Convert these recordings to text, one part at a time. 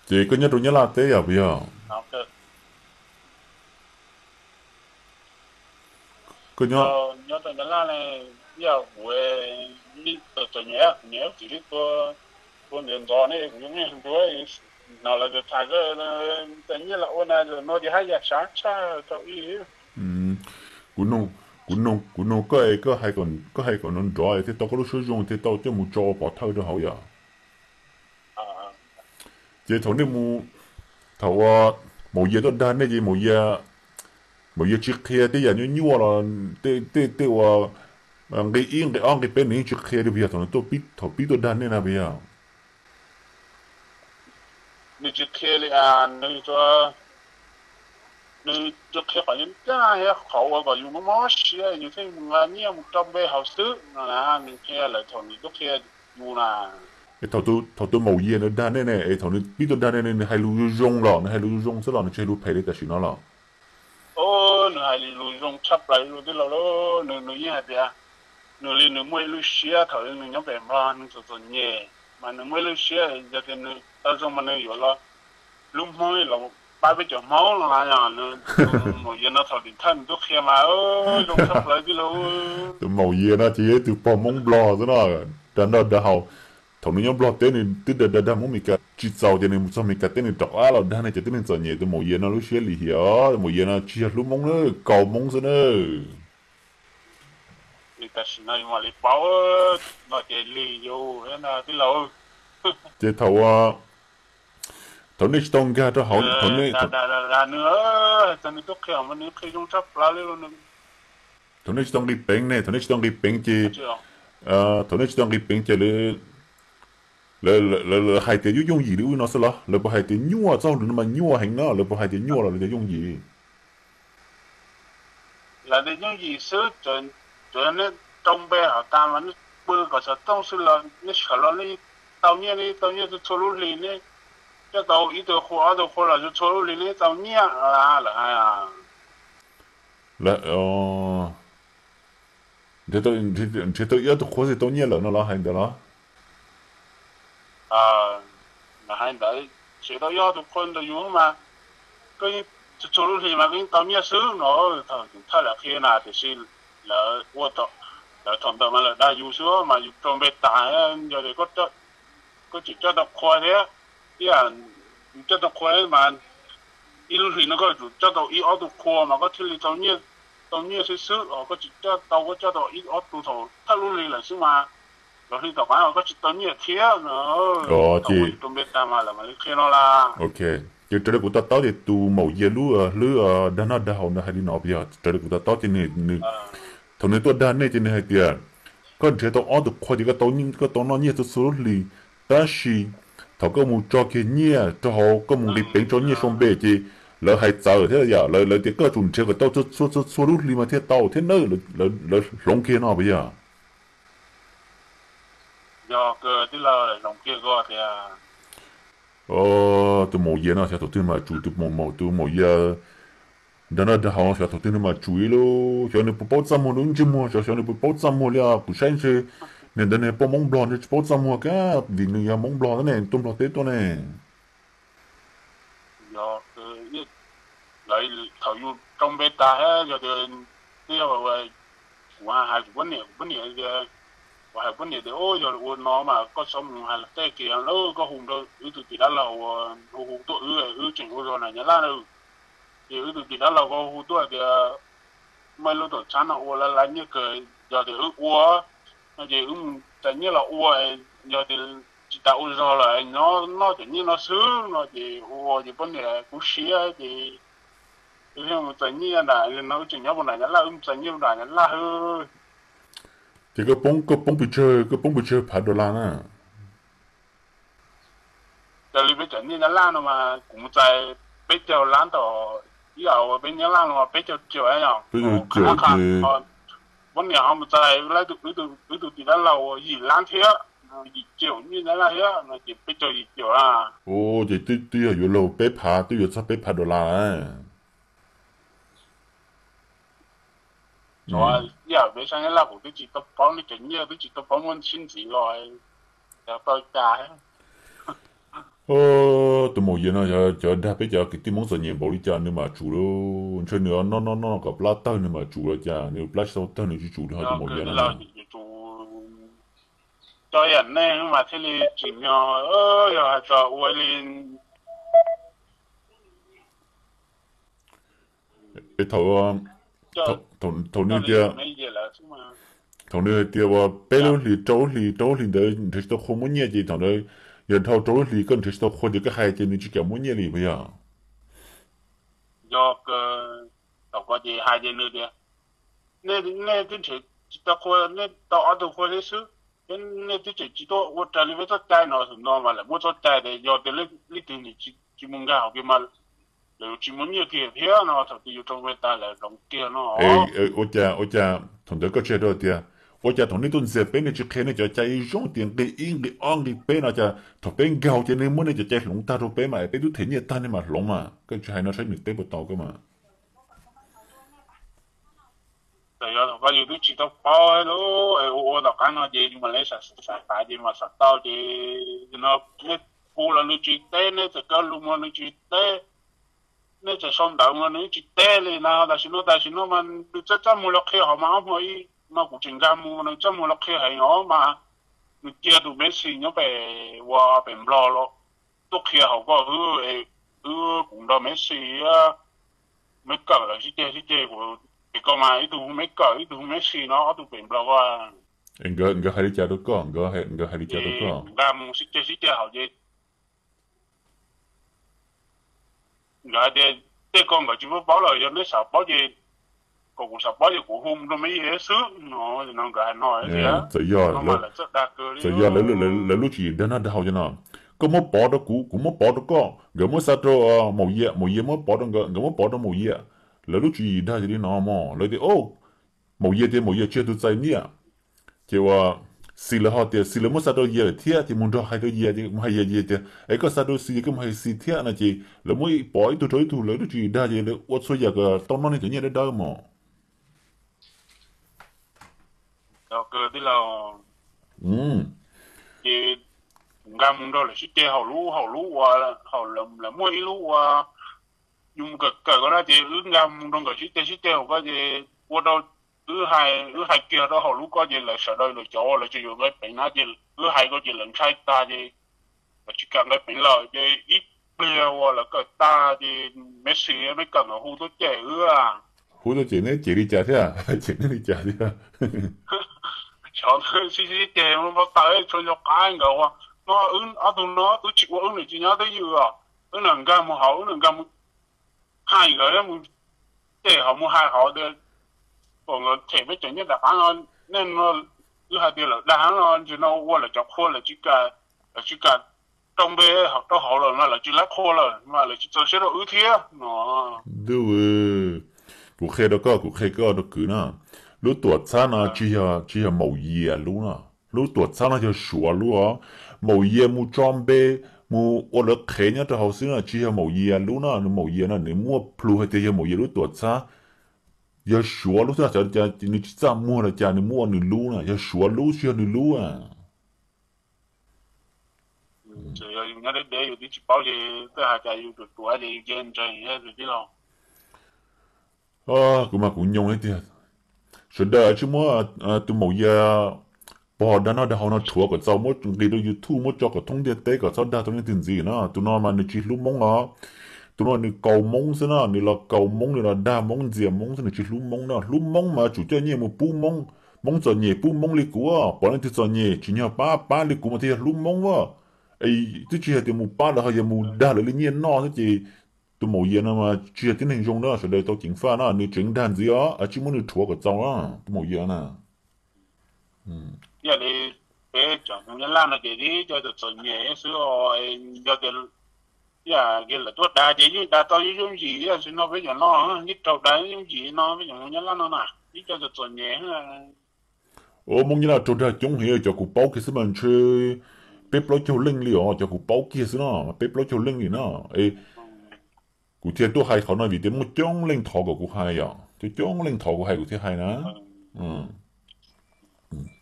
Ces koj nyob rau Nyab Laj teb yom, puas yog? Koj nyob Kuv nug, kuv nug koj es koj hais kom nrov nrov thiaj tau koj lub suab zoo thiaj tau coj mus tso ua pov thawj rau hauv yom. Ces thaum nej mus, thaum uas Maum Yias tuaj dag nej ces Maum Yias tsis qhia tej yam nyuaj nyuaj los tej, tej uas nqi ib nqi ob nqi peb nws yeej tsis qhia li puas yog? Thaum nws tuaj pib, thaum pib tuaj dag nej na puas yog? Nws tsis qhia li, nws, nws tsuas qhia qhov ncaj thiab qhov uas kom yus mob mob siab yus thiaj mus nqa nyiaj mus rau npe hauv xwb no na, nws qhia lawm thaum nws tuaj qhia yus na. Es thaum tus Maum Yias nws dag nej ne, es thaum nws pib tuaj dag nej ne, nws hais lus zoo zoo los, nws hais lus zoo zoo xwb los nws tsis hais lus phem li tam sim no los? Nws hais lus zoo tshaj plaws li tij laug lauj, nws, nws yeej hais tias nws li nws muaj ib lub siab thaum nws nyob pem Nplog nws txom txom nyem, mas nws muaj ib lub siab yog tias nws tau zoo mas nws yuav los lub Hmoob los pab peb cov Hmoob no na. Yog nws, tus Maum Yias no thaum tim thawj nws tuaj qhia mas zoo tshaj plaws tij laug. Tus Maum Yias no ces yog ib tug pog Hmoob Nplog xwb no, dag noj dag haus. Thaum nws nyob Nplog teb nws twb dag dag dag Hmoob Meskas tsis txaus ces nws mus txog Meskas teb nws rov qab los dag nej cov tib neeg txom nyem. Tus Maum Yias no lub siab lim hiam os, Maum Yias no tsis yog hlub Hmoob na, kaus Hmoob xwb na. Li tam sim no yus mam li paub, no ces lig yus na tij laug. Ces thaum, thaum nej tsis tau nkag rau hauv, thaum nej, nws, txog nws tuaj qhia mas nws qhia zoo tshaj plaws li. Thaum nej tsis tau nqis peev ne, thaum nej tsis tau nqis peev ces, thaum nej tsis tau nqis peev ces lawv, lawv, lawv hais tias yooj yooj yim li ub no xwb los? Lawv puas hais tias nyuaj, txoj hauj lwm no mas nyuaj heev no, lawv puas hais tias nyuaj los lawv tias yooj yim? Lawv tias yooj yim xwb, tsuas yog nej rau npe hauv tas mas nej pw kom xov tooj xwb los nej sawv los nej tau nyiaj, nej tau nyiaj txhua txhua lub hlis, nej coj tau ib tug qhua ob tug qhua los txhua txhua lub hlis nej tau nyiaj, lawv hais. Nrhiav tau ib ob tug qhua xwb tau nyiaj lawm no los hais ntawd los? Hais ntawd, nrhiav tau ib ob tug qhua ntawm yus mas koj yeej txhua txhua lub hlis mas koj yeej tau nyiaj xwb no. Thaum tim thawj lawv qhia na, tiam sis lawv ua, lawv thaum ntawd mas lawv dag yus xwb mas yus rau npe tas, yog tias koj tseem coj tau qhua thiab, ib yam yus coj tau qhua thiab mas ib lub hlis no koj yuav tsum coj tau ib ob tug qhua mas koj thiaj li tau nyiaj, tau nyiaj xwb xwb os. Koj tsis coj tau, koj coj tau ib ob tug thaum thawj lub hlis lawm xwb mas los hli tom qab koj tsis tau nyiaj thiab no. Thaum ua yus rau npe tas mas lawv mam li qhia no las. Ok, ces raws li kuv to taub ces tus Maum Yias lub hlwb dag noj dag haus ntawd hais li no puas yog? Raws li kuv to taub ces nws, thaum nws tuaj dag nej ces nws hais tias koj nrhiav tau ob tug qhua ces koj tau noj nyiaj txhua txhua lub hlis, tab sis thaum koj mus tso kiag nyiaj rau hauv, koj mus nqis peev tso nyiaj sau npe ces lawv hais txawv thiab yom, lawv, lawv tias koj yuav tsum nrhiav kom tau txhua txhua txhua lub hlis mas thiaj tau thiab na, lawv hloov kiag no puas yog? Tus Maum Yias no xyov thaum twg mam tsum, tus Maum, tus Maum Yias dag noj dag haus no xyov thaum twg nws mam tsum ib lub, xyov nws puas paub txaj muag nws lub ntsej muag, xyov, xyov nws puas paub txaj muag li os. Kuv saib ntshe niag ntawd niag poj Hmoob Nplog ntshe tsis paub txaj muag kab vim nws yog Hmoob Nplog thiab ne, tuaj Nplog teb tuaj ne. Yog, thaum yus rau npe tas thiab yog tias, kuv hais kuv poj niam, kuv poj niam tias, kuv hais poj niam tias, yog ua no mas koj txhob mus hais luag tej kiag, koj hu rau wb tus tim dab laug uas hu hu tuaj, wb, wb tseem ua zog na Nyab Laj na. Ces wb tus tim dab laug ko hu tuaj tias muaj ib lub tuam txhab no ua laj laj nyiaj kawg, yog tias wb ua no ces wb mus txais nyiaj los ua, yog tias tsis tas ua zog lawm nyob noj cov nyiaj no xwb no ces ua ces poj niam kub siab ces wb thiaj mus txais nyiaj nram no, wb tseem nyob puag nram Nyab Laj, wb mus txais nyiaj puag nram Nyab Laj. Ces koj poob, koj poob pes tsawg, koj poob pes tsawg phav dollar na? Raws li peb cov nyiaj Nyab Laj no mas kuv mus txais peb caug lab tom, ib yam uas peb Nyab Laj no mas peb caug triệu yom. Peb caug triệu ces poj niam ho mus txais wb tus tim dab laug yim lab thiab, yim triệu nyiaj Nyab Laj thiab no ces peb caug yim triệu na. Ua ces twb, twb yog yuav luag peb phav, twb yuav txog peb phav dollar na. Ib yam peb sab Nyab Laj kuv twb tsis tau paub nej cov nyiaj, twb tsis tau paub muaj sib ntxiv los, yog tau cas. Tus maum yias no yog cov dag peb cov kwv tij Hmoob txom nyem npaum li cas nws mam tsum li. Ntshe nws noj noj noj kom plab tawg nws mam tsum los cas, nws plab tsis tau tawg nws tsis tsum li ho tus maum yias no na. Cov yam nej mas thiaj li tsim nyog, yog hais txog ua li. Thaum, thaum nws tias, thaum nws hais tias uas peb lub hlis rau lub hlis rau lub hlis ntawd nrhiav tsis tau qhua muab nyiaj ces thaum ntawd yog dhau rau lub hlis koj nrhiav tsis tau qhua ces koj hais ces nws tsis kam muab nyiaj li puas yog? Yog, thaum ko ces hais ces nws tias nej twb nrhiav tsis tau qhua, nej tau ob tug qhua thiab xwb, thiab nej twb tseem tsis tuaj ua raws li peb txoj cai no. Thaum no mas lawv muab txoj cai tias yog tias leej twg nws tsis mus nkag hauv kiag mas lawv yuav tsis muab nyiaj kiag thiab no. Thaum twg yus rau peb tas lawv hloov kiag no. Ua cas, ua cas thaum ntawd koj tsis hais rau tias, ua cas thaum nej tuaj ntxias peb nej tsis qhia nej cov cai zoo tias nqi ib nqi ob nqi peb no cas thaum peb nkag hauv ces nej muab nej cov cai hloov tag rau peb mas es peb twb them nyiaj tag nej mam hloov mas, koj tsis hais no saib nws teb puas tau koj mas. Txawm yog thaum ko yus twb tsis tau paub lub, ua ua tom qab no ces yus mam li xav xav xav ces mam xav tau ces no, nej hu los nws tsis teb, nej txawm kaw lus los nws tsis teb, nej txawm sau ntawv los nws tsis teb li na. Tam sim no, tam sim no mas nws txawj txaj muag los qhia hauv mas ob hmo ib no kuv tseem nkag mus nws txaj muag los qhia heev os mas nws cia tus Messi nyob pem, ua pem Nplog los tuaj qhia hauv koj xwb. Wb kuv nrog Messi, Meb Kawm lawv sib ceg sib ceg, kuv, es koj mas ib tug hu Meb Kawm ib tug hu Messi no ob tug pem Nplog ko. Nkawd hais li cas rau koj? Nkawd hais li cas rau koj? Nqa mus sib ceg sib ceg hauv ces nkawd hais tias tej ko nkawd tsis paub paub lawm, yog neb xav paub ces, kom kuv xav paub ces kuv hu rau Meb Yeej xwb no. Nkawd hais no tias txawm yog lawv lub tswv yim dag noj dag haus cov no, koj muab pov rau kuv, kuv muab pov rau koj, nkawd muab xa rau Maum Yias, Maum Yias muab pov rau nkawd, nkawd muab pov rau Maum Yias. Lawv lub tswv yim dag yog li no mog. Lawv tias, o, Maum Yias tias Maum Yias tsis yog tus txais nyiaj. Ces ua Xis lawv ho tias Xis lawv muab xa rau Yias lawm thiab, ces mus nrog hais rau Yias, ces mus hais Yias, Yias tias es koj xa rau Xis ces koj mus hais Xis thiab no, ces lawv muab pov ib tug rau ib tug, lawv lub tswv yim dag ces lawv ua txhua yam kom tau noj nej cov nyiaj dawb dawb mog. Ces nkag mus nrog lawv sib ceg hauv lub, hauv lub ua, hauv lawv muaj ib lub ua, yus mus kawm kawm ko na, ces wb nkag mus nrog nkawd sib ceg sib ceg hauv ko ces ua rau wb hais, wb hais kiag rau hauv lub ko ces lawv sawv daws lawv cov uas lawv tseem yuav nqe peev na, ces wb hais ko ces lawv ntshai tag ces lawv tsis kam nqe peev lawm. Ces ib pliag uas lawv kawm tag ces Messi, Meb Kawm nkawd hu tuaj cem wb. Hu tuaj cem neb cem li cas thiab? Cem neb li cas thiab? Xyov, sib sib ceg npau taws tshua nco qab nkawd ua, no, ob tug no twb tsis ua wb niam tsis nyob twb ywm os, wb niam nkag mus hauv, wb niam nkag mus hais nkawd, mus cem hauv, mus hais hauv tias kom nkawd them peb cov nyiaj rov qab no, nej no, wb hais tias lawv dag no, ntsis no ua lawv cov qhua lawv tsis kam, lawv tsis kam rau npe rau hauv lawm no, lawv tsis laib qhua lawm mas lawv tsis txaus siab rau wb thiab no. Ntuj, kuv qhia rau koj, kuv qhia koj rau kwv na, lub tuam txhab no tsis yog, tsis yog Maum Yias lub no, lub tuam txhab no yog Suav lub os. Maum Yias mus tso npe, mus ua lawv qhev nyob rau hauv xwb no, tsis yog Maum Yias lub no. Maum Yias no nws muaj plhus hais tias yog Maum Yias lub tuam txhab, yog Suav lub xwb, nws tsis txaj muag los cas nws muaj ua nws lub na, yog Suav lub tsis yog nws lub. Txawm yog yus nyob deb deb yus twb tsis paub ces twb hais tias yus ruam ruam ces yus cia ntseeg tij laug. Kuv mas kuv nyoo li tiag. Sawv daws tsis muab tus Maum Yias pog dag noj dag haus no rhuav kom txaus, muab nqis rau YouTube muab tso kom thoob ntiaj teb kom txhob dag tau leej twg ntxiv na. Tus no mas nws tsis hlub Hmoob os. Tus no nws kaus Hmoob xwb na, nws los kaus Hmoob, nws los dag Hmoob ntxias Hmoob xwb, nws tsis hlub Hmoob na. Hlub Hmoob mas tsum coj nyiaj mus pub Hmoob, Hmoob txom nyem pub Hmoob li kuv, pom leej twg txom nyem tsim nyog pab pab li kuv mas thiaj yog hlub Hmoob a. Es twb tsis hais tias mus pab lawv, ho yog mus dag lawv li nyiaj noj xwb ces tus Maum Yias no mas tsis yog tib neeg zoo na, sawv daws tau ceev faj na, nws tseem dag ntxiv os, tsis muab nws rhuav kom txaus na, tus Maum Yias na. Yog li peb cov Hmoob Nyab Laj no ces tib co txom txom nyem xwb, yog tias, yog tias lawv tuaj dag ces yeej dag tau yooj yooj yim, tam sim no peb cov no yeej raug dag yooj yim no, peb cov Hmoob Nyab Laj no na, tib co txom txom nyem. Ua Hmoob Nyab Laj raug dag coob heev, cov kuv paub kiag xwb mas ntshe peb plaub caug leej li os, cov kuv paub kiag xwb no peb plaub caug leej li na. Kuv thiaj tuaj hais qhov no vim tias muaj coob leej thov kom kuv hais os, coob coob leej thov kuv hais kuv thiaj hais na.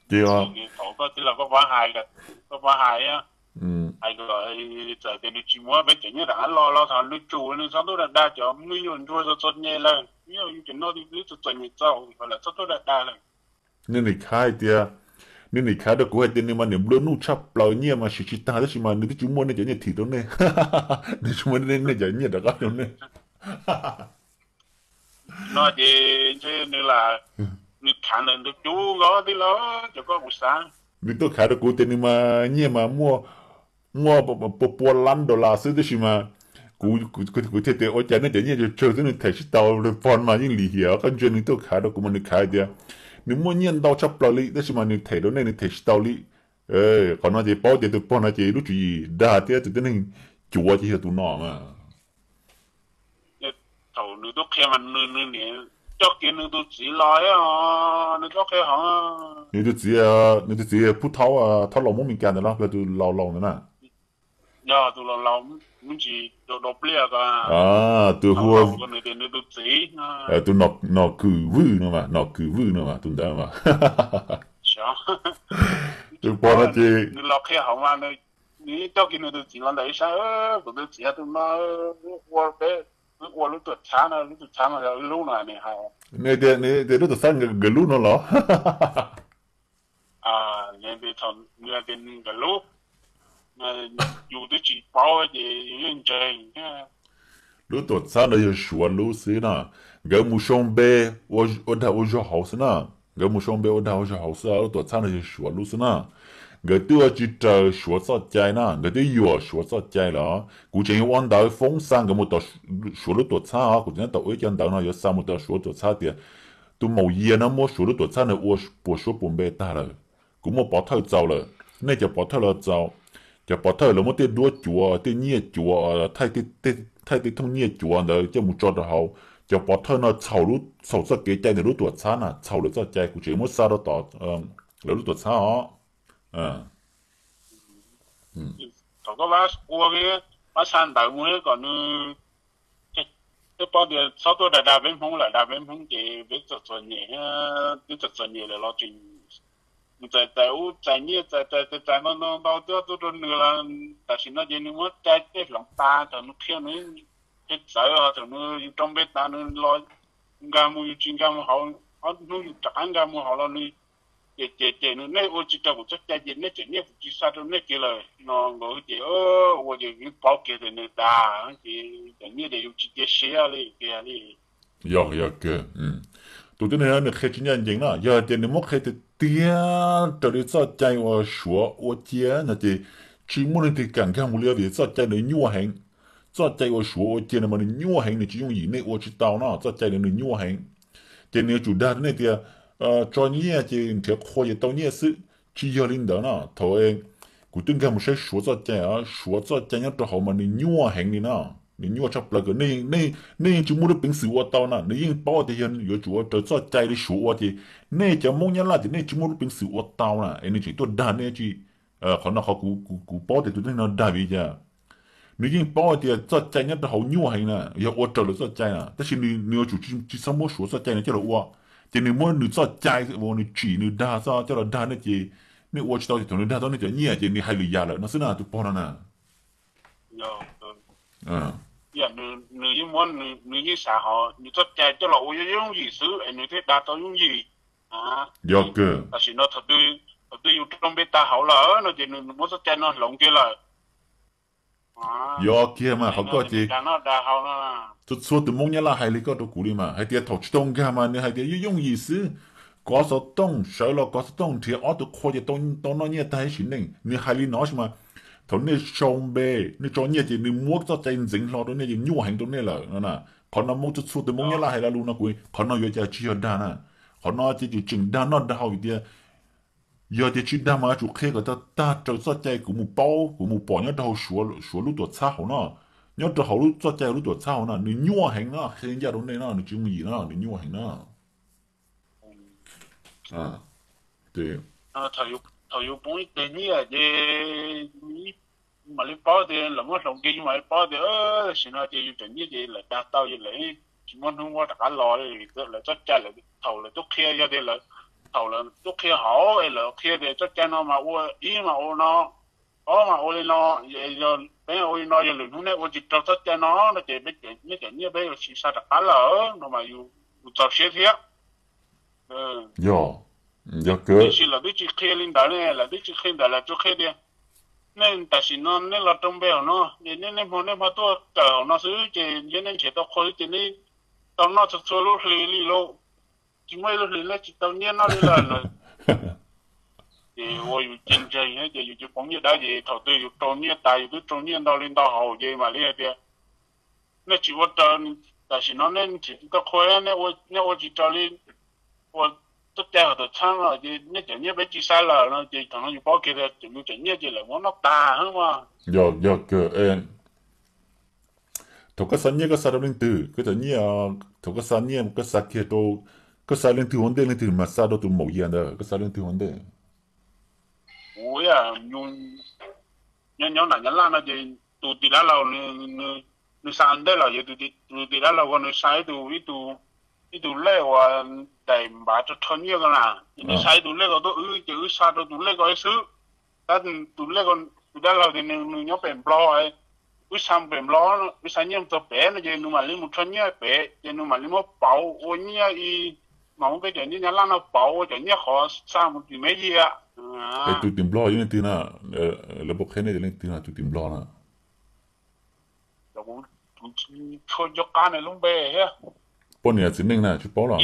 Ces koj pab hais, koj pab hais, Hais kom txawm tias nws tsis muab peb cov nyiaj rov qab los los thaum nws tsum nws txhob tuaj dag dag cov me nyuam ntsuag txom txom nyem lawm, me nyuam yus cov no twb txom txom nyem txaus kom lawv txhob tuaj dag dag lawm. Nej nim khav hais tias, nej nim khav rau kuv hais tias nws mas niam nplua nuj tshaj plaws, nyiaj mas siv tsis tag tab sis mas nws twb tsis muaj nej cov nyiaj thim rau nej, nws tsis muaj nej cov nyiaj rov qab rau nej. No ces ntshe nws lam, nws khav ntawm ntug cub nkaus tij laug, cov koj kuv xav. Nws tuaj khav rau kuv tias nws mas nyiaj mas muaj, muaj pua pua lab dollar xwb tab sis mas kuv, kuv thiaj tias ua cas nej cov nyiaj tsawg tsawg xwb nws them tsis tau, pog mas yeej lim hiam. Qab ntsia nws tuaj khav rau kuv mas nws khav hais tias nws muaj nyiaj ntau tshaj plaws li tab sis mas nws them rau nej nws them tsis tau li. Qhov no ces paub tias tus pog no ces lub tswv yim dag thiab tus tib neeg cuav ces yog tus no mas. Thaum nws tuaj qhia mas nws, nws niam coj kiag nws tus txiv los, nws tuaj qhia hov. Nws tus txiv, nws tus txiv Phub Thaub, Thaub Laus Moob Mes Kas ntawd los, tus laus laus ntawd na. Yog tus laus laus, mus ntsis rau pliaj ko, tus hu, nws tias nws tus txiv, tus Nom Kwm Vwj no mas, Nom Kwm Vwj no mas tus ntawd mas. Tus pog no ces nws los qhia hov mas nws coj kiag nws tus txiv los ntawm ib sab, kuv tus txiv tus no, wb ua peb, wb ua lub tuam txhab no, lub tuam txhab no yog wb lub no nws hais. Nws tias lub tuam txhab nkawd lub no los? Nws tias nkawd lub, yus twb tsis paub ces yus yeej ntseeg thiab. Lub tuam txhab no yog Suav lub xwb na, nkawd mus sau npe ua dag ua zog hauv xwb na. Nkawd mus sau npe ua dag ua zog hauv xwb, lub tuam txhab no yog Suav lub xwb na. Nkawd twb ua tsis raws Suav txoj cai na, nkawd twb yuam Suav txoj cai lawm. Kuv tseem yuav ua ntawv foob xa nkawd mus tom Suav lub tuam txhab os, kuv tseem nyob tau ua ib co ntawv no yuav xa mus tom Suav tuam txhab tias tus maum yias no muab Suav lub tuam txhab no ua puas suab puas npe tag lawm. Kuv muaj pov thawj txaus lawm, nej cov pov thawj los txaus, cov pov thawj los muab tej duab cuav, tej nyiaj cuav, thaij tej thooj nyiaj cuav ntawd coj mus tso rau hauv. Cov pov thawj no txhaum, txhaum txoj kev cai ntawm lub tuam txhab na, txhaum lawv txoj cai, kuv tseem muab xa rau tom lawv lub tuam txhab os. Thaum koj ua, pab xa ntawv mus kom nws, twb paub tias txhob tuaj dag dag peb Hmoob lawm, dag peb Hmoob ces peb txom txom nyem, twb txom txom nyem lawm los tseem mus txais txais ub txais nyiaj txais txais txais ntau ntau ntau tuaj tuaj rau nws los tam sim no ces nws muab cai tej hloov tas, thaum nws qhia nws qhia txawv, thaum nws yus rau npe tas nws los nkag mus yus tsis nkag mus hauv, ob hnub yus rov qab nkag mus hauv los nws cem cem cem nws, nej ua tsis raws kuv txoj cai ces nej cem nyiaj kuv tsis xa rau nej kiag lawm no nkaus ces ua ces yeej paub kiag tias nws dag ces cem nyiaj ces yus tsis cia siab li tiag li. Yog, yog kiag. Tus tib neeg no nws qhia tsis ncaj ncees na, yog hais tias nws muab qhia tiag tiag raws li txoj cai uas Suav ua cia no ces tsis muaj leej twg kam nkag mus li vim txoj cai nws nyuaj heev. Txoj cai uas Suav ua cia no mas nws nyuaj heev, nws tsis yooj yim, nej ua tsis tau no, txoj cai nws, nws nyuaj heev. Ces nws yuav tsum dag rau nej tias tso nyiaj ces nrhiav qhua ces tau nyiaj xwb, tsis yog li ntawd no. Thaum kuv twb nkag mus saib Suav txoj cai, Suav txoj cai nyob rau hauv mas nws nyuaj heev li na, nws nyuaj tshaj plaws kawg. Nej yeej tsis muaj lub peev xwm ua tau na, nws yeej paub tias yog yuav tsum ua raws txoj cai li Suav ua ces nej cov Hmoob Nyab Laj ces nej tsis muaj lub peev xwm ua tau na es nws tseem tuaj dag nej tsis. Qhov no qhov kuv, kuv paub tias tus tib neeg no dag vim li cas. Nws yeej paub hais tias txoj cai nyob rau hauv nyuaj heev na, yog ua raws lawv txoj cai na, tab sis nws yuav tsum tsis txhob muab Suav txoj cai no coj los ua, ces nws muab nws txoj cai uas nws tsim nws dag txoj coj los dag nej ces nej ua tsis tau ces thaum nws dag tau nej cov nyiaj ces nws hais lwm yam lawm no xwb na tus pog no na. Nws yeej muab, nws yeej xav hov nws txoj cai coj los ua yooj yooj yim xwb es nws thiaj dag tau yooj yim. Yog kawg. Tam sim no thaum twg yus rau npe tag hauv lawm no ces nws muab txoj cai no hloov kiag lawm. Yog kiag mas qhov koj ces txhua txhua tus Hmoob Nyab Laj hais li koj rau kuv li mas hais tias thaum tsis tau nkag mas nws hais tias yooj yooj yim xwb, kov xov tooj, sawv los kov xov tooj nrhiav ob tug qhua ces tau noj nyiaj tag ib sim neej. Nws hais li no sis mas thaum nej sau npe, nej tso nyiaj ces nws muab txoj cai ntxeev hlo rau nej ces nyuaj heev rau nej lawm no na. Qhov no Hmoob, txhua txhua tus Hmoob Nyab Laj hais lo lus no kuv, qhov no yuav cas tsis yog dag na. Qhov no ces tseem dag noj dag haus vim tias yog tias tsis dag mas yuav tsum qhia kom tag tag raws txoj cai kuv mus paub, kuv mus pom nyob rau hauv Suav lub tuam txhab hauv no. Nyob rau hauv lub txoj cai lub tuam txhab hauv no nws nyuaj heev no, qhia ncaj rau nej no, nws tsis yooj yim no, nws nyuaj heev no. Thaum yus poob ib teg nyiaj ces mam li paub tias lawv muab hloov kiag, yus mam li paub tias tam sim no ces yus cov nyiaj ces lawv dag tau ces lawv tsis muaj hnub muab rov qab los li. Lawv txoj cai lawv thaum lawv twb qhia, yog tias lawv thaum lawv twb qhia hauv es lawv qhia tias txoj cai no mas ua ib mas ua no, Ob mas ua li no, peb ua li no yog lwm hnub nej ua tsis raug txoj cai no no ces nej cov nyiaj peb yuav siv sai rov qab lawm no mas yus txaus siab thiab. Yog, yog kawg. Tiam sis lawv twb tsis qhia li ntawd ne, lawv twb tsis qhia ntawd, lawv tsuas qhia tias nej tam sim no nej los rau npe hauv no, nej niaj hmo niaj hmo tuaj kawm hauv no xwb ces yog nej nrhiav tau qhua xwb ces nej tau noj txhua txhua lub hli li lauj. Tsis muaj ib lub hlis nej tsis tau nyiaj noj li lawm no. Ces ua yus ci ntseeg ces yus cia poob nyiaj dawb ces thaum twg yus rau nyiaj tas yus twb rau nyiaj ntau li ntau hauv ces mam li hais tias nej tsis ua raws, tam sim no nej nrhiav tsis tau qhua, nej ua tsis raws li ua txoj cai hauv tuam txhab no ces nej cov nyiaj peb tsis xa lawm no ces thaum no yus paub kiag tias yus cov nyiaj ces lawv muab noj tas mas. Yog, yog kawg. Thaum koj xa nyiaj koj xa rau leej twg, koj cov nyiaj, thaum koj xa nyiaj koj xa kiag rau, koj xa leej twg ua ntej, leej twg mas xa rau tus maum Yias ntawd, koj xa leej twg ua ntej? Kuv nyob nram Nyab Laj no ces tus tim dab laug nws xa ntej lawm, tus tim dab laug ko nws xa ib tug, ib tug lej uas daim npav rho rho nyiaj ko na, ces nws xa ib tug lej ko tuaj wb ces wb xa rau tus lej ko ib xwb. Tab tus lej ko, tus dab laug tias nws nyob pem Nplog, wb xa pem Nplog, wb xa nyiaj txog pem no ces nws mam li mus rho nyiaj pem ces nws mam li muab pauv ua nyiaj ib, mas muab peb cov nyiaj Nyab Laj no pauv ua cov nyiaj qhov xa mus tim Meb Yias. Es tus tim Nplog yog leej twg na? Lawv puas qhia nej tias leej twg na tus tim Nplog na? Kuv tsis nco qab nws lub npe thiab. Poj niam txiv neej na tsis paub los?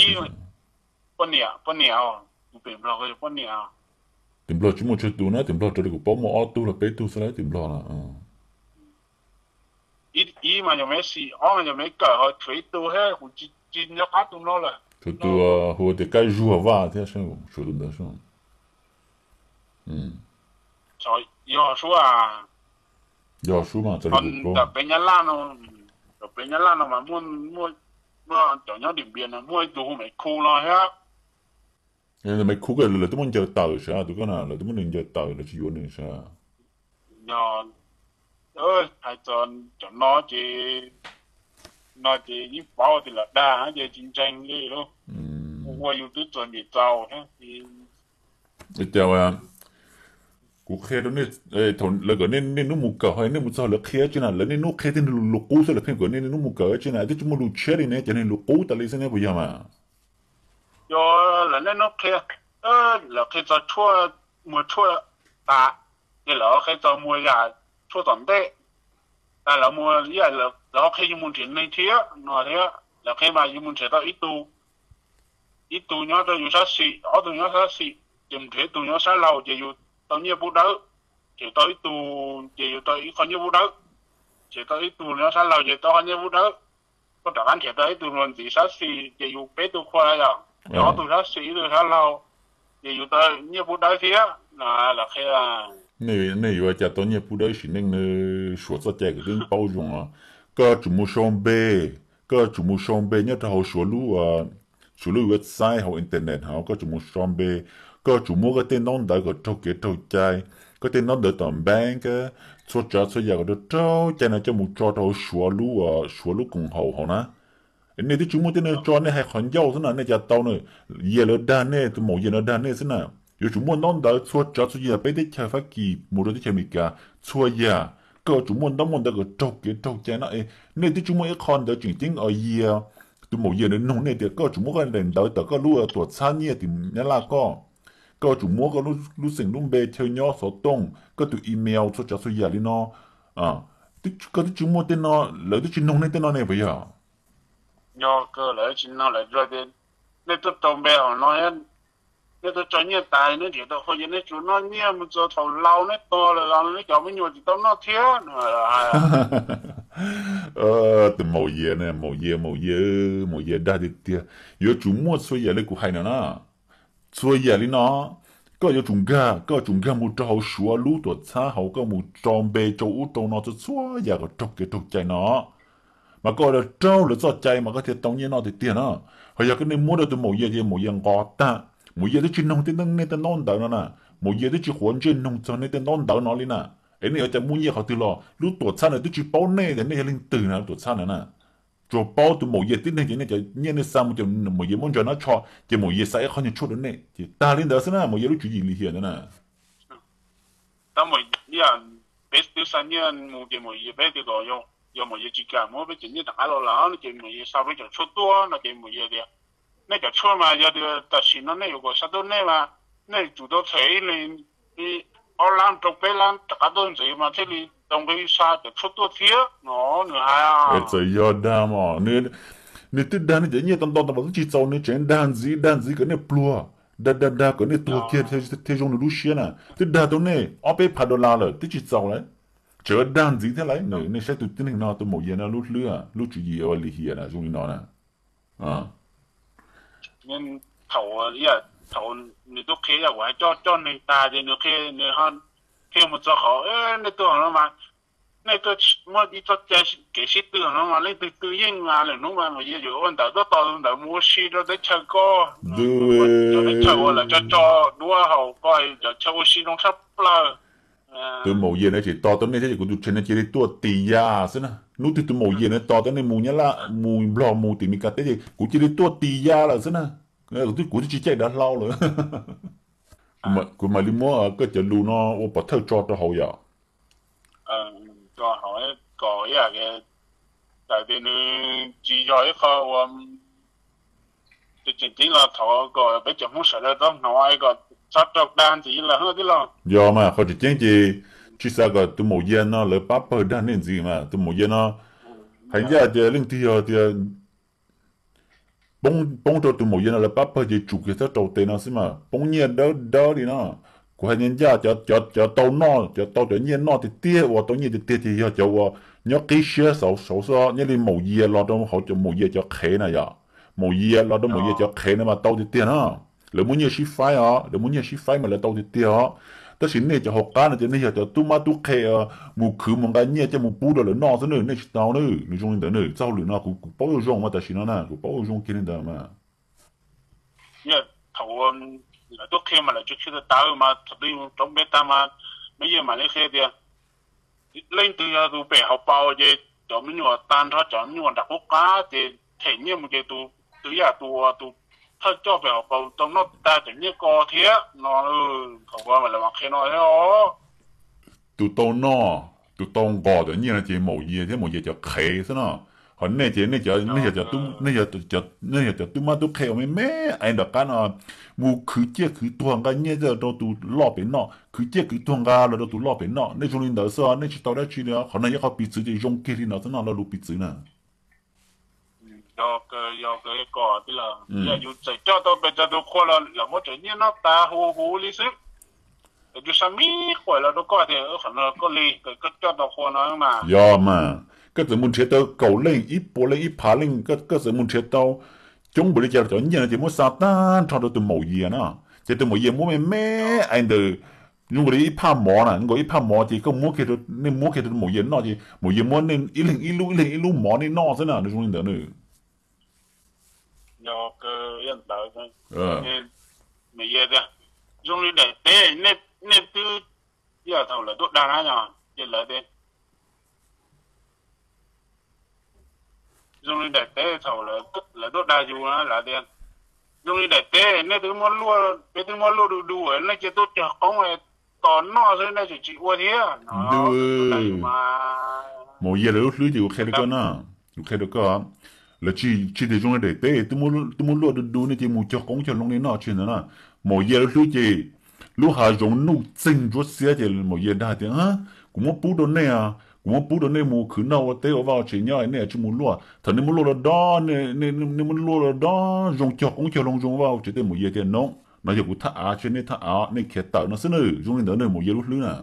Poj niam, poj niam, tus tim Nplog, poj niam. Tim Nplog tsis muaj tsawg tus na, tim Nplog raws li kuv paub muaj ob tug los peb tug xwb lawm tim Nplog na. Ib mas yog Messi, ob mas yog Messi, ho tshuav ib tug thiab kuv tsis nco qab tus no lawm. Tshuav tus hu tias Kab Zuag Vaj thiab, tshuav tus ntawd. Yog Sub mas, ntawm peb Nyab Laj no, ntawm peb Nyab Laj no mas muaj, cov nyob Dim Npias no muaj ib tug hu Maiv Khu no thiab. Maiv Khu ko lawv twb muab ncaws tawm sav, tus ko na lawv twb muab nws ncaws tawm, lawv tsis yuav nws sav. Yog, hais txog cov no ces, no ces yeej paub tias lawv dag ces tsis ntseeg li lauj. Ua yus twb txom nyem txaus thiab. Cas kuv qhia rau nej, thaum lawv kom nej niaj hnub mus kawm ho nej mus txog lawv qhia tsi na, lawv niaj hnub qhia tej lus qub xwb, lawv pheej kom nej niaj hnub mus kawm tsi na, twb tsis muaj lus tshiab li ne, cov neeg lus qub tas li xwb ne puas yog mas? Yog lawv niaj hnub qhia, lawv qhia txog tshuaj, muag tshuaj tas, ces lawv qhia txog muag yam tshuaj tom ntej tas, lawv muag ib yam, lawv ho qhia yus mus nrhiav neeg thiab no thiab, lawv qhia mas yus mus nrhiav tau ib tug, ib tug nyob rau yus sab xis, ob tug nyob sab xis, ces mus nrhiav ib tug nyob sab laug ces yus tau nyiaj pub dawb, nrhiav tau ib tug ces yus tau ib qho nyiaj pub dawb, nrhiav tau ib tug nyob sab laug ces tau qho nyiaj pub dawb. Koj rov qab nrhiav tau ib tug luag ntxiv sab xis ces yus peb tug qhua yom, ob tug sab xis ib tug sab laug, ces yus tau nyiaj pub dawb thiab. Lawv qhia, nej yuav ua cas tau nyiaj pub dawb sim neej ne? Suav txoj cai kuv twb paub zoo os. Koj tsum mus sau npe, koj tsum mus sau npe nyob rau hauv Suav lub, Suav lub website hauv internet hauv, koj tsum mus sau npe, koj tsum muab koj tej ntaub ntawv kom raug kev raug cai, koj tej ntaub ntawv tom bank, txhua tsav txhua yam kom raug raug cai no coj mus tso rau hauv Suav lub, Suav lub koom haum hauv na. Nej twb tsis muaj tej no tso, nej hais qhov ncauj xwb na, nej cas tau na? Yias lawv dag nej, tus maum Yias no dag nej xwb na. Yuav tsum muaj ntaub ntawv txhua tsav txhua yam peb teb chaws Fab Kis mus rau teb chaws Amelikas txhua yam, koj yuav tsum muaj ntaub muaj ntawv kom raug kev raug cai no. Nej twb tsis muaj ib qho ntawv tseem ceeb os. Yias, tus maum Yias nws nug nej tias koj yuav tsum muab koj daim ntawv tawm koj lub tuam txhab nyiaj tim Nyab Laj koj, koj yuav tsum muab koj lub xeem lub npe chaw nyob xov tooj, koj tus email txhua tsav txhua yam li no. Koj twb tsis muaj tej no, lawv twb tsis nug nej tej no ne puas yog? Yog kawg, lawv tsis nug, lawv tias nej tuaj rau npe hauv no, nej tuaj tso nyiaj tas nej nrhiav tau qhua ces nej tsuas noj nyiaj mus txog thaum laus nej tuag lawm los nej cov me nyuam tsis tau noj thiab no. Tus maum Yias ne, maum Yias, maum Yias, maum Yias dag tiag tiag. Yuav tsum muaj txhua yam li kuv hais no na. Txhua yam li no, koj yuav tsum nkag, koj yuav tsum nkag mus rau hauv Suav lub tuam txhab hauv, koj mus tso npe rau ub rau no txhua txhua yam kom raug kev raug cai no, mas koj ua raug lawv txoj cai mas koj thiaj tau nyiaj noj tiag tiag na. Ho yog koj nej muab rau tus maum Yias ces maum Yias nqos tag, maum Yias twb tsis noog tej nej tej ntaub ntawv no na, maum Yias twb tsis quav ntsej noog txog nej tej ntaub ntawv no li na. Es nej yuav cas muaj nyiaj qhov twg los? Lub tuam txhab ntawd twb tsis paub nej tias nej yog leej twg na, lub tuam txhab ntawd na. Tsuas paub tus maum Yias tib neeg ces nej cov nyiaj nej xa mus ces maum Yias muab ntsaws nab tsho ces maum Yias xa ib qho nyiaj tshuaj rau nej ces tag li ntawd xwb na, maum Yias lub tswv yim lim hiam ntawd na. peb twb xa nyiaj mus ces Maum Yias peb tias kom yog Maum Yias tsis kam muab peb cov nyiaj rov qab los lawm no ces Maum Yias xa peb cov tshuaj tuaj no ces Maum Yias tias nej cov tshuaj mas yog tias tam sim no nej yuav kom xa tuaj nej mas nej tsum tau them ib leeg ob lab rau peb lab rov qab tuaj ntxiv mas thiaj li tau nqi xa cov tshuaj tuaj thiab no nws hais. Txawm yog dag mas nws twb dag nej cov nyiaj tau ntau tau los twb tsis txaus nws tseem dag ntxiv dag ntxiv kom nej pluag, dag dag dag kom nej tuag kiag thiaj zoo nws lub siab na. Twb dag tau nej ob peb phav dollar lawm twb tsis txaus lawm, tseem dag ntxiv thiab lawm. Nej saib tus tib neeg no tus Maum Yias no lub hlwb lub tswv yim ua lim hiam na zoo li no na. Thaum, thaum nws twb qhia yam kuv hais coj coj neeg tag ces nws qhia, nws qhia mus txog qhov nej tuaj no mas nej tuaj muaj ib txoj cai kev sib tw no mas leej twg tw yeej mas lwm hnub mas Maum Yias yuav ua ntawv tuaj tos tus ntawd mus ua si rau teb chaws koj, cov teb chaws uas lawv tso tso duab hauv koj cov chaw ua si zoo tshaj plaws. Tus Maum Yias no tseem tos tau nej thiab ces kuv tus tshev no cia li tuaj tis ya xwb na. Hnub twg tus Maum Yias no tos tau nej mus Nyab Laj mus Nplog mus tim Meskas teb ces kuv cia li tuaj tis ya lawm xwb na. Kuv twb tsis caij dav hlau lawm. Kuv mam li muab koj cov lus no ua pov thawj tso rau hauv yom. Kom ib yam tias nws tsis yog ib qho uas tseem ceeb los thov kom peb cov Hmoob sawv daws txhob hnov kom txhob raug dag ntxiv lawm thiab los. Yog mas qhov tseem ceeb ces tsis xav kom tus Maum Yias no lawv pab pawg dag nej ntxiv mas tus Maum Yias no hais ncaj tias leej twg yog tias poob rau tus Maum Yias no lawv pab pawg ces tsum kiag txhob rau tes no xwb mas poob nyiaj dawb dawb li no. Kuv hais ncaj ncaj cov tau noj cov tau cov nyiaj noj tiag tiag ua tau nyiaj tiag tiag ces yog cov uas nyob qib siab saud xwb, nyob li Maum Yias los rau hauv cov Maum Yias cov qhev na yom. Maum Yias los rau Maum Yias cov qhev no mas tau tiag tiag na. Lawv muaj nyiaj sib faib os, lawv muaj nyiaj sib faib mas lawv tau tiag tiag os. Tab sis nej cov hauv qab no ces nej yog cov tub mab tub qhe mus khwv mus nqa nyiaj coj mus pub rau lawv noj xwb na, nej tsis tau na. Nws zoo li ntawd na, txoj hauj lwm no kuv kuv paub zoo mas tam sim no na kuv paub zoo kiag li ntawd mas. Thaum lawv tuaj qhia mas lawv tsis qhia tawv mas thaum twg rau npe tag mas Maum Yias mam li qhia tias leej twg yog tus pem hauv paus ces cov me nyuam tag nrho cov me nyuam nram qub qab ces them nyiaj mus ces tus, tus yam tus, tus thawj coj pem hauv paus tau noj tag cov nyiaj ko thiab no. Thaum ub mas lawv mam qhia no thiab os. Tus tau noj, tus tau nqos cov nyiaj no ces Maum Yias thiab Maum Yias cov qhev xwb no. Ho nej ces nej, nej yog cov tub mab tub qhe uas me me es nram qab no mus khwv ciaj khwv tuag nqa nyiaj coj rau tus loj pem noj, khwv ciaj khwv tuag nqa los rau tus loj pem noj. Nej zoo li ntawd xwb, nej tsis tau dab tsi li. Qhov no yog qhov piv txwv ces zoo kiag li no xwb no, lo lus piv txwv na. Yog, yog kom tij laug, yog yus txawm coj tau pes tsawg tus qhua los lawv muab cov nyiaj noj tas huv huv li xwb. Yus xa me quas los rau koj tias qhov no koj li, koj coj tau qhua no mas. Yog mas, koj txawm mus nrhiav tau kaum leej ib puas leej ib phav leej, koj txawm mus nrhiav tau coob npaum li cas los cov nyiaj no ces muab xa tag nrho rau tus Maum Yias na. Ces tus Maum Yias muab me me es ntawm zoo nkaus li ib phaj mov na, zoo nkaus ib phaj mov ces koj muab, nej muab kiag rau Maum Yias noj ces Maum Yias muab nej ib leeg ib lub ib leeg ib lub mov nej noj xwb na, nws zoo li ntawd na. Zoo li daim teb, nej twb, yog thaum lawv tuaj dag na yog ces lawv tias, zoo li daim teb thaum lawv tuaj dag yus na lawv tias, zoo li daim teb nej twb muab luaj, peb twb muab luaj du du nej cia tuaj cog qoob tos noj xwb nej tseem tsis ua thiab. Maum Yias lawv lub hlwb ces kuv qhia rau koj na, kuv qhia rau koj, lawv tsis tias zoo li daim teb twb muab luaj du du nej cia mus cog qoob cog loo li noj tsis ntawd na. Maum Yias lub hlwb ces lub hav zoov nuj txeeg ntsuab xiab ces Maum Yias dag tias, kuv muab pub rau nej, kuv muab pub rau nej mus khwv noj ua teb ua vaj ua tsev nyob nej tsis mus luaj, thaum nej muab luaj los dob, nej muab luaj los dob zoo cog qoob cog loo zoo vaj ua tsev tej Maum Yias tias no, no yog kuv thaj av tsis yog nej thaj av, nej khiav tawm no xwb na. Zoo li ntawd na Maum Yias lub hlwb na.